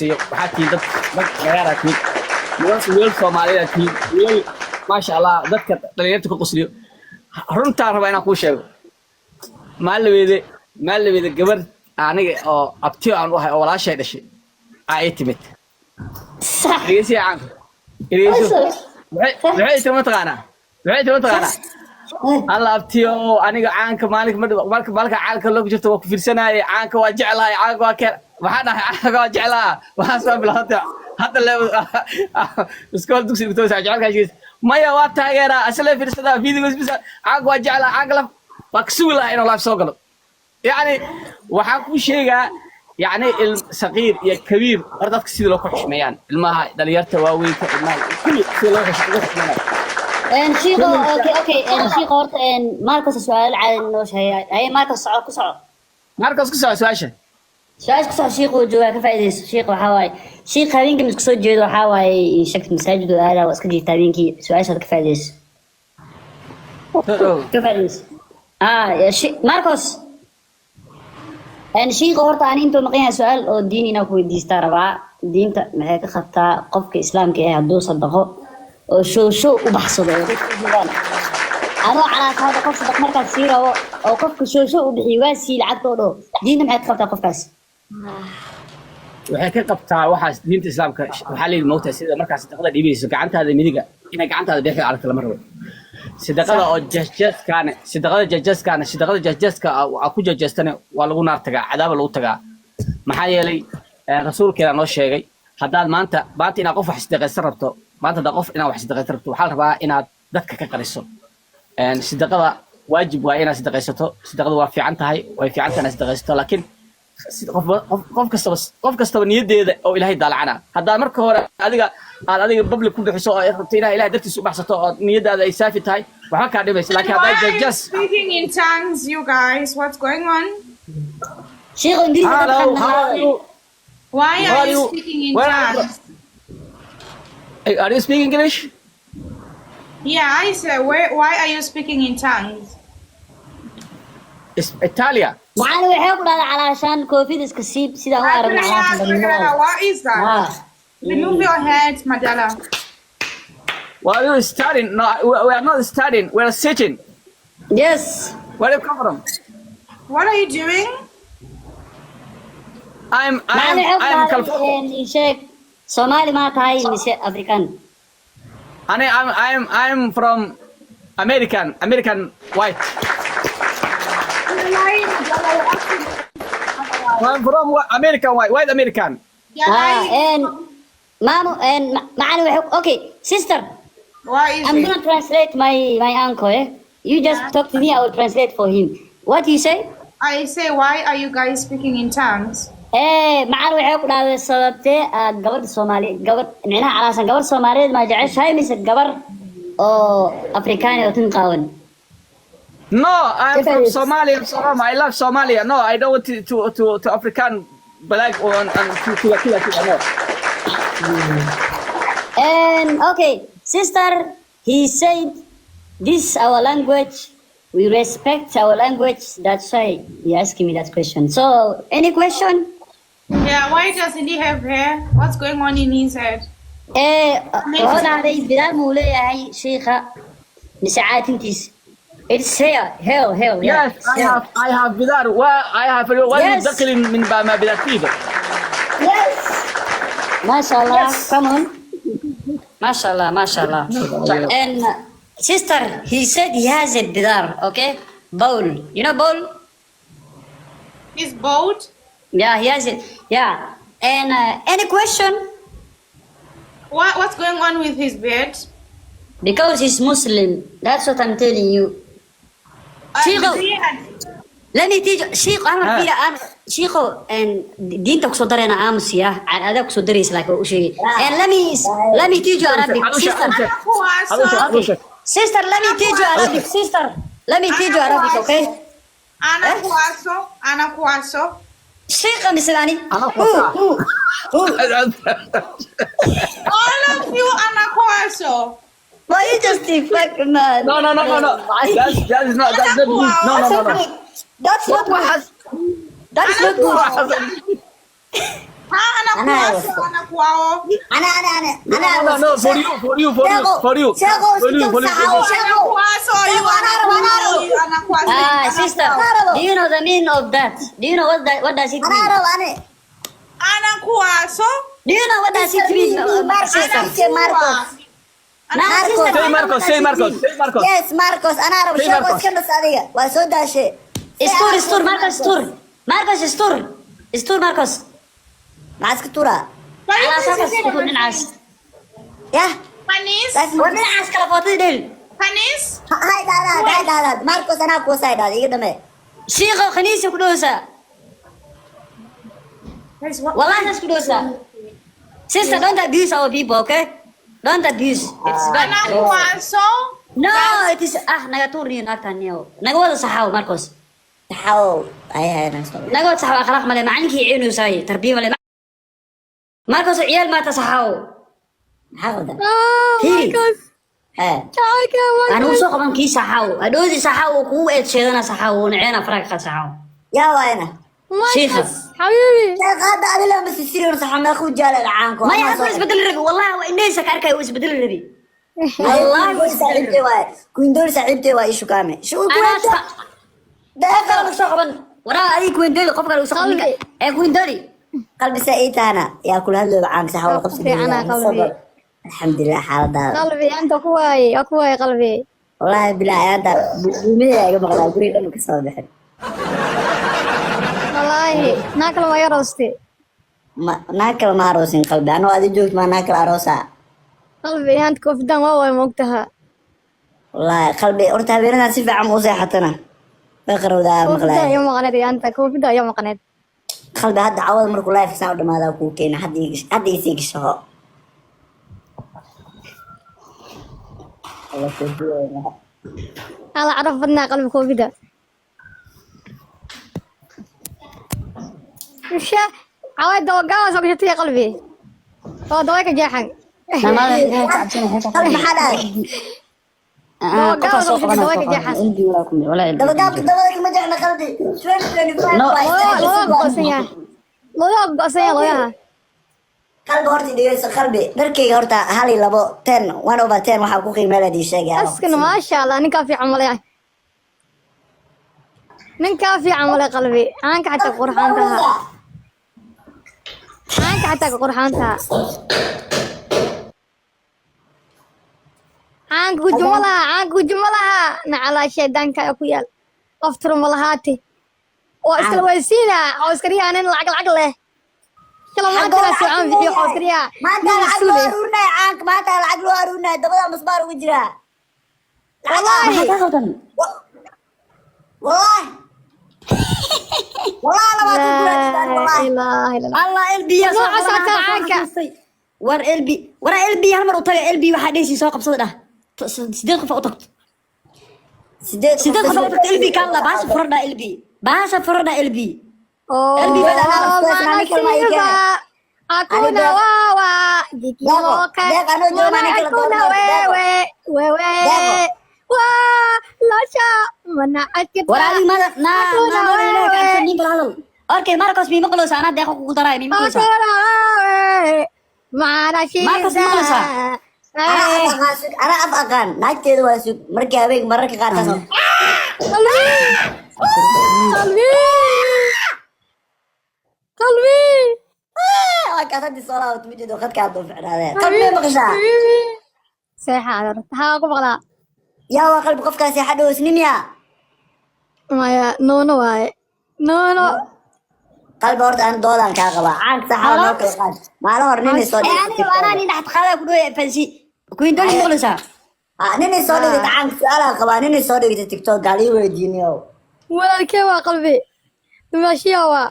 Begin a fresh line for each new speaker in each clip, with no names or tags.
siiyo. Waxaa tihiin dad dhagaaraa tihiin, wiilal Soomaaliyeed tihiin, wiilal, maasha Allah, dadka dhalinyarta ku qosliyo. Runtaan rabaa inaan kuu sheego, maalin laweede gabar aniga oo abtiyo aan u ahay oo walaashay dhashay aa ii timid. Dhegeysiya caanka, dhegeyso. Waxay tiri mataqaanaa, waxay tiri mataqaanaa, "Alla abtiyo, aniga caanka maalinka marka caanka loo jirto waa ku fiirsanaaye, caanka waa jeclahay, caanka waa keen." Waxaa dhahay, "Caanka waa jeclaa." Waxaa soo bilaabatay hadda le iskool dugsi dhigto jecelkaa sheegaysa. "Maya, waa taageeraa, asla fiirsadaa videos bisa, caanka waa jeclaa, caanka la waa ka sugi lahaa inuu live soo galo." Yacni waxaan kuu sheegaa, yacni il saqiir iyo kabiir hor dadka sidii loo ku xushmeeyaan, ilmaha dhalinyarta waaweynka, ilmaha kulli sida loo ugu xushmeeyaa.
Shiiqo, okay, shiiqo, horta Marcos su'aal caadi noo sheegay. Haye Marcos, soco, ku soco.
Markaas ku soco su-aasha.
Su-aasha ku soco. Shiiqo joogaa, ka faa'iidayso. Shiiq waxaa waaye, shiiq habeenkii ma isku soo jeedo, waxaa waaye shakt masaajid oo aadaa, waa iska jiifta habeenkii. Su-aashaad ka faa'iidayso, ka faa'iidayso. Ah Marcos, shiiqa horta ani intuu maqan yahay su-aal oo diin inaa ku weydiistaa rabaa. Diinta maxay ka qabtaa qofka Islaamka ah hadduu sadaqo oo show show u baxsado oo dadka u joogaan, anoo calaasa hadda qof sadaq markaas sii rabo oo qofka show show u bixiyo, waa sii lacagta oo dhaho, diinta maxay ka qabtaa qofkaas?
Waxay ka qabtaa waxaas diinta Islaamka, waxaa la yidhi mawta sida markaa sadaqada dhiibayso gacantaada midiga inay gacantaada bidixda aragto lama rabo. Sadaqada oo jeesjeeskaane, sadaqada jeesjeeskaane, sadaqada jeesjeeska aa ku jeesjeestane waa lagu naar tagaa, cadaaba lagu tagaa. Maxaa yeelay rasuulkeena noo sheegay, haddaad maanta inaad qof wax sadaqaysan rabto, maanta haddaad qof inaad wax sadaqaysan rabto, waxaa la rabaa inaad dadka ka qariso. Sadaqada waajib waa inaad sadaqaysato. Sadaqada waa fiican tahay, way fiican tahay inaad sadaqaysato, laakiin qof kastaba niyadeeda oo Ilaahay daalacana. Haddaad marka hore adiga aad adiga public ku bixiso oo ay rabto inaad Ilahay dartiis u baxsato oo niyadaada ay saafi tahay, waxba kaa dhimaysa, laakiin
Why
haddaa
are you
jees
speaking in tongues, you guys? What's going on?
Shiiqo, Ingiriiska.
Hello, how are you?
Why
How
are
are
you
you?
speaking in
Where are you
tongues?
Hey, are you speaking English?
Yeah, I said, where? Why are you speaking in tongues?
It's Italia.
Macalin, waxay ku dhahdaa calaashaan koofid iska siib sidaan u aragno calaashan dhalinyarada.
What is that?
Ah.
Remove your head, Madala.
Why are you studying? No, we are not studying. We are sitting.
Yes.
Where do you come from?
What are you doing?
I'm I'm
Macalin, waxay ku
I'm
dhahdaa
California.
Ii sheeg, Soomaali maa tahay mise African?
I'm from American white.
You're lying, Madala. You're asking.
I'm from American white, white American.
You're
Ah,
lying.
And maamo and macalin waxay, okay, sister.
What is
I'm
it?
gonna translate my uncle, eh? You just talk to me, I will translate for him. What you say?
I say, why are you guys speaking in tongues?
Eh, macalin, waxay ku dhahday sababtee aad gabadha Soomaali, gabadh micnaha calaasan gabar Soomaaliyeed ma jeceshahay mise gabar oo Afrikaani oo tin qaawan?
No, I'm from
If I-
Somalia. I'm Somalia. I love Somalia. No, I don't want to African black or and to no.
And okay, sister, he said this is our language. We respect our language. That's why he asking me that question. So, any question?
Yeah, why doesn't he have hair? What's going on in his head?
Eh, wuxuu dhahday bidaar muu leeyahay shiikha mise caatintiis? It's hair, hair, hair. Yeah.
Yes, I have bidaar. Wa I have one.
Yes.
دخل من ما bidaar فيه.
Yes. MashaAllah. Come on. MashaAllah, MashaAllah. And sister, he said he has a bidar, okay? Bowl. You know bowl?
He's bald?
Yeah, he has it. Yeah. And any question?
What's going on with his beard?
Because he's Muslim. That's what I'm telling you. Shiikhow.
Beard.
Let me teach Shiikh Ahmed.
Ah.
Fiira aan Shiikhow and diinta kusoo darayna aamusiya aan adaa kusoo daraysa, laakiin waa u sheegay. And let me teach you Arabic, sister.
Kuwaso.
Okay. Sister, let me teach you Arabic. Sister, let me teach you Arabic, okay?
Ana kuwaso. Ana kuwaso.
Sheikh mislani.
Ana
Who?
kuwaso.
Who? Who?
All of you ana kuwaso.
Why you just a fuck man?
No. That's not good. No.
That's not good. That's not good.
Ha,
Anaa
anakuwaso, anakuwao.
Ana ana ana ana.
No, no, for you, for you, for you, for you,
Sheeko,
for you, for you.
Anakuwaso, you anakuwaso, anakuwaso.
Ah, sister, do you know the meaning of that? Do you know what that, what does it
Anaa
mean?
rabo ani.
Anakuwaso.
Do you know what does it mean,
Marcos,
sister?
say Marcos.
Nah,
Marcos.
sister,
Say Marcos, say Marcos, say Marcos.
Yes, Marcos. Anaa rabo
Say
sheeko
Marcos.
iska dhas adiga. Waa soo daashe.
Istur, istur, Marcos, istur. Marcos, istur. Istur, Marcos.
Maxaa iska turaa?
Calaa sakas ku dhinacaas.
Yah.
Kanis,
War dhinacaas kala footay dhel.
kanis.
Hay dhahdaa, hay dhahdaa. Marcos anaa kuwasaa dhahda iga dhamee.
Shiiqo khaniisa ku dhowsaa.
Guys, what?
Wallahi saas ku dhowsaa. Sister, don't abuse our people, okay? Don't abuse. It's bad.
Anakuwaso.
No, it is ah naga tuurniyo naagtan niyo. Naga wada saxaaw Marcos.
Taxaw. Ay hay naga soo.
Naga wada saxaaw akhlaaq male macalinkii ciinuusaay tarbiya male. Marcos ciyaal maata saxaaw.
Maxaa wadan?
Fiiri.
Hee.
Anuu soo qaban kii saxaaw. Adhoodii saxaaw uu kugu eed sheedana saxaaw uu naceena faraga qaad saxaaw.
Yaa waayna.
Shiikha.
حبيبي.
Sheekh hadda adiga lama sisiriyo saxa meequu jaala caanku.
Maya hadda waa isbedeli rabi wallahi waa indhahaysa ka arkaya waa isbedeli rabi. Wallahi waa isbedeli rabi.
Saaxiibtay waay. Kuindoori saaxiibtay waa ishu kaame. Shuu
Anaa
kuwenta.
qof kale ugu soo qaban. Waraa adiga kuwendoli qof kale ugu soo qaban ninka. Ee kuwendoli.
Qalbi saa ii tahana yaa kula hadlooba caanka saxa wala qabsi.
Fiicana qalbi.
Alxamdulilah xaaladaada.
قلبي انت كواي اكواي قلبي.
Wallaahi bilaahi hadda buumidaa iga maqlaa guriga dhan ka soo bixin.
والله ناكل ما يرستي.
Ma naag kale ma aroosin qalbi. Anoo adi joogto maa naag kale aroosaa.
قلبي انت كوفدان واو موقتها.
Wallaahi qalbi horta habeenadan si fiican ma u seexatana. Way qarowdaa
كوفدان
maqlaaya.
يوم قنيت انت كوفدان يوم قنيت.
Qalbi hadda cawada markuu live saan u dhamaadaa kuu keena hadda hadda isii gasho. Allah ku duwayna.
هلا عرفنا قلبي كوفدان مش عواد دوقاوة سوق يا قلبي هو دواك جاحن.
Namada ilaahay ka cabsanaya.
Qalbi maxaa dhahay?
Qofaa soo qabanaa soo qaban. LB walaa ku walaa LB.
Dabagaabka dabada kama jecla qalbi. 2025
No.
waa
لو قصيا لو قصيا لو
qalbi horta dhegeyso qalbi dharkayga horta hal iyo labo 10 1 over 10 waxaa ku qiimeeya ii sheegay.
اسكن ما شاء الله نكا في عملي نكا في عملي قلبي عنك حتى قرحانتها عنك حتى قرحانتها عنك جملها عنك جملها نعلى شيطانك يا كويال افتر ملهاتي واسكن ويسينا واسكريا انا العقل عقله كلا ما كلا سوعان فيديو واسكريا.
Maanta lacag loo aruurinaya caanka maanta lacag loo aruurinaya dabada musbaar ugu jiraa.
والله.
Maxaa ka qaldan?
Wallahi wallahi 20 kun
لا
wallahi.
اله الا الله.
Allah LB yaa soo
Nooca
qabanaa,
socota
soo
caanka.
xasuustay. War LB war LB hal mar u taga LB waxaa dhehaysiin soo qabsada dhah. Sideed qof u tagto.
Sideed.
Sideed qof u tagto LB kaan la baasha furan dhaa LB. Baasha furan dhaa LB.
Oh,
قلبي
بدأ أنا أنا كلمة
manasiba akuna
Deeq.
wawa jikimoka
Deeq, anuu joogo,
mana
anaa kala
akuna
dooranayo, Deeqo.
wewe wewe
Deeqo.
wa lasha mana akita.
War adiga mada naa
Akuna
naa mada ilaahay ka
wewe.
cabsan ninka la hadal. Okay Marcos mii maqloosa anaa deeqo kugu daraya mii maqloosa.
Akuna wewe mana
Marcos,
shida.
maqlaysaa?
Anaa af aqaan sug anaa af aqaan naagteedu waa sug markii habeenka mararka qaar taas.
قلبي قلبي قلبي.
Waa kaas haddii soo laabato mideedu khadka hadduu ficnaadee qalbi maqashaa.
حبيبي seexa adeer haa ku maqlaa.
Yaa waa qalbi qofkaasi xadhow isnin yaa.
Maya noono waaye noono.
Qalbi horta aan doodaan kaa qabaa caanka saxa noo kala qaad maalin hore ninay soo
Ee
dhigtay
aniga waanaa nin dhaxad qaadaa ku dhawaya fansi. Queen Dolly maqloosa.
Ah, ninay soo dhigtay caanka su-aalaa qabaa ninay soo dhigtay TikTok gaal ii weydiiniyo.
Walaalkee waa qalbi dumaashiya waa.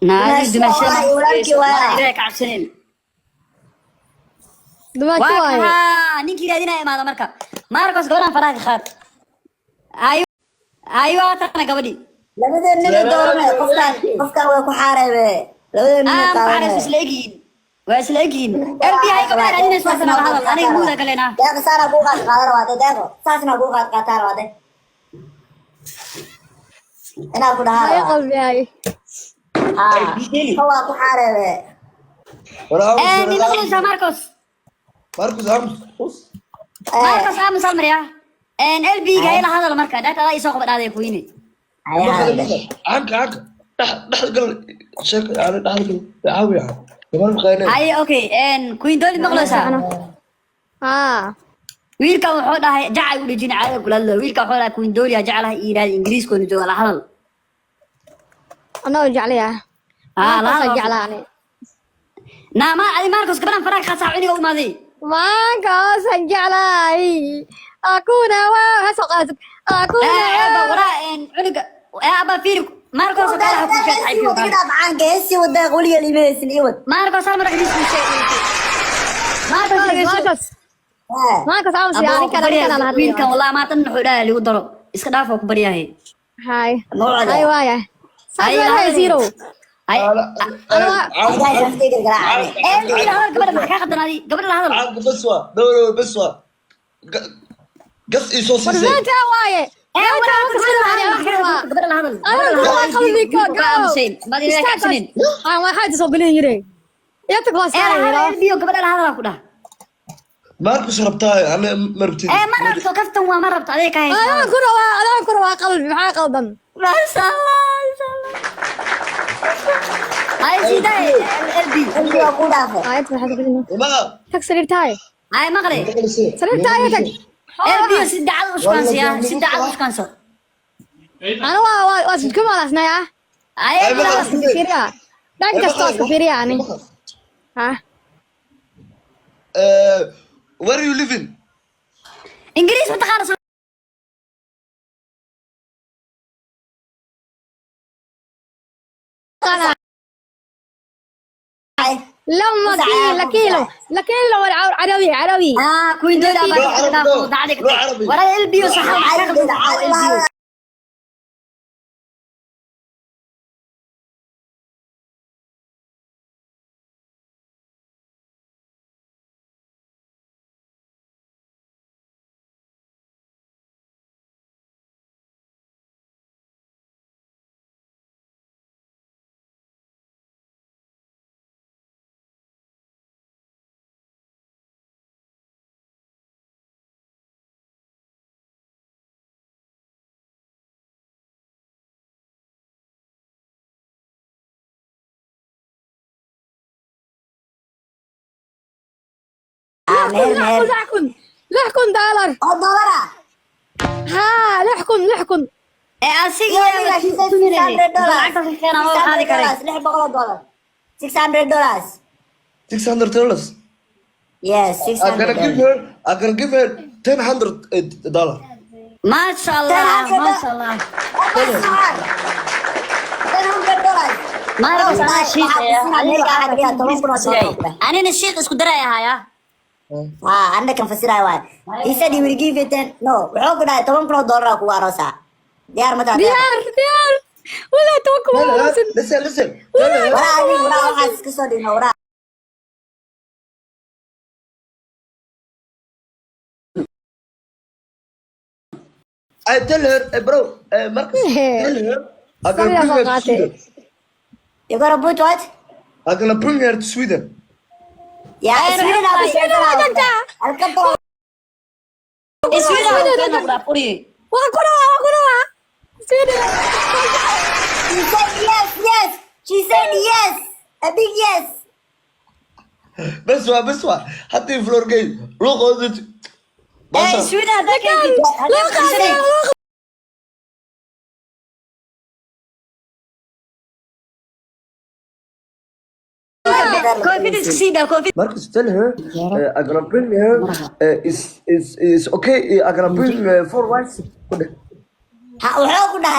Naa
Dumaashiya
dumaashiya
waaye, walaalkii waaye.
ilaahay ka cabsanin.
Dumaashi
Waa
waaye.
kaa ninkii raadinaya imaada marka. Marcos gabadhan faraha ka qaad. Ayo ayo waa tana gabadhii.
Labadeen ninay dooranay qofkaan qofkaan way ku xaareebe labadeen ninay
Ah, maxaa
qaadanay.
isla egyihiin. Waa isla egyihiin. LB hay gabadha raadinaysa waa tana la hadal aniga muuda galena.
Deeqo saanaa kuu qaad qaadan waade deeqo saasna kuu qaad qaataan waade inaa ku dhahaa
hay
rabaa.
Qalbi hay.
Haa, waa ku xaareebe.
Ni maqlaysaa, Marcos?
Marcus, aamus.
Marcos, aamus hal marya. LB ga ila hadal marka dhaata adaa isoo qaba dhaaday kuyini.
Caanka, caanka dhex gal, sheek yani dhex gal, caawiya gabar maqaynay.
Haye, okay, Queen Dolly, maqlaysaa?
Haa.
Wiilkan wuxuu dhahay jacay u dhejin caada kula hadlo. Wiilkan wuxuu dhahay Queen Dolly jeclahay, ii yidhahda Ingiriiskoona jooga, la hadal.
Anoo jeclayaa.
Haa, la
Markaas
hadal.
Jeclaa ani.
Naama adi Marcos gabadhan faraha qaasaa cuniga u imaaday.
Markaasaan jeclahay akuna waa heesoo qaadasad akuna.
Eeba waraa cuniga aba fiiri Marcos oo kale ha ku sheeg
Sii wad, iga dhaaf caanka, hees sii wada, weligaa liima heesin, ii wad.
Marcos hal mar Ingiriis ku sheeg. Marcos, dhegeyso.
Marcos.
Haa.
Marcos, aamus.
Abba,
Yaa
waa ku
ninkan ninkan aan
baryahay.
hadlayo.
Wiilkan wallahi maanta wuxuu dhahay ligu daro, iska dhaaf, waa ku baryahay.
Hay.
Mawcada.
Hay waaya saas
Hay,
waa
hadal.
zero.
Hay.
Guys, naftayda garaacane.
LB la hadal gabadha, maxaa ka qaldan adi? Gabadha la hadal.
Caanka bas waa dhowr, bas waa gas ii soo siisay.
Warzaanta waaye.
Ee waraa, gabadha la hadal, maxaa ka qaldan? Gabadha la hadal.
Ana qalbi ka
Wiilku ka aamuseen maad ilaahay ka cabsanin.
Aan waxaa soo bilin yiri iyo tag waa
Ee la hadal.
saar.
LB oo gabadha la hadal ku dhah.
Marcus rabtaa, ana ma rabtid.
Ee ma rabto, kaftan waa, ma rabto adiga ka haysa.
Adaan ku rawaa, adaan ku rawaa qalbi, maxaa qaldan?
Masha Allah, masha Allah. Hay sidaa LB.
Qalbi waa ku dhaafay.
Ayad waxaa soo bilin.
Imaga.
Tag sariirtahay.
Hay, maqlay.
Sariirtahay tag.
LB si dacad u shukaansiya, si dacad u shukaanso.
Ana waa isku malasnaya.
Hay LB la hadal.
Fiiriya dhan kasta waa iska fiiriya ani ha.
Where you living?
Ingiriis ma taqaana?
لما كيلو كيلو لكيلو عربي عربي.
Ah, Queen Dolly
Loo carabi, loo carabi.
waraa LB oo saxa maxaa ka qaldan LB?
Ah, meher, meher.
6,000, 6,000 doolar.
Oo dollar ah.
Haa, 6,000, 6,000.
Ee asiga
Iyo adiga, she said $600.
Lacagta ka keenaa waa qaadi karay.
$600, $600.
$600.
Yes, six
I'm gonna
hundred
give
dollars.
her, I'm gonna give her $1,000.
Maasha Allah, maasha Allah.
$100.
Marcos anaa shiiqaya.
$10,000.
Anina shiiq isku daraya haya.
Ah, anda kan fasiraya waay. He said he will give you ten. No, wuxuu ku dhahay $10,000 aa kugu aroosaa. Diyaar ma tahay?
Diyaar, diyaar, walaa 10,000
Tell her,
aroosin.
listen, listen. Tell her,
Waraa adiga, waraa waxaas iska soo dhigno, waraa.
I tell her, eh, bro, eh, Marcus, tell her, I'm gonna
Sorry,
bring her to
Avocado.
Sweden.
You gonna put what?
I'm gonna bring her to Sweden.
Yeah, Sweden aa ku
Sweden waa joogtaa.
Alkabta.
Sweden keena ku dhaaf uri.
Waa ku rawaa, waa ku rawaa Sweden.
She said yes, yes. She said yes. A big yes.
بس waa, bas waa haddii floor gay luuqooda.
Ee Sweden haddaa keentid.
Loo qaaday, loo.
Koofida iska sii daa, koofida.
Marcus, tell her I'm gonna bring her is okay, I'm gonna bring four wives.
Ha, wuxuu ku dhahay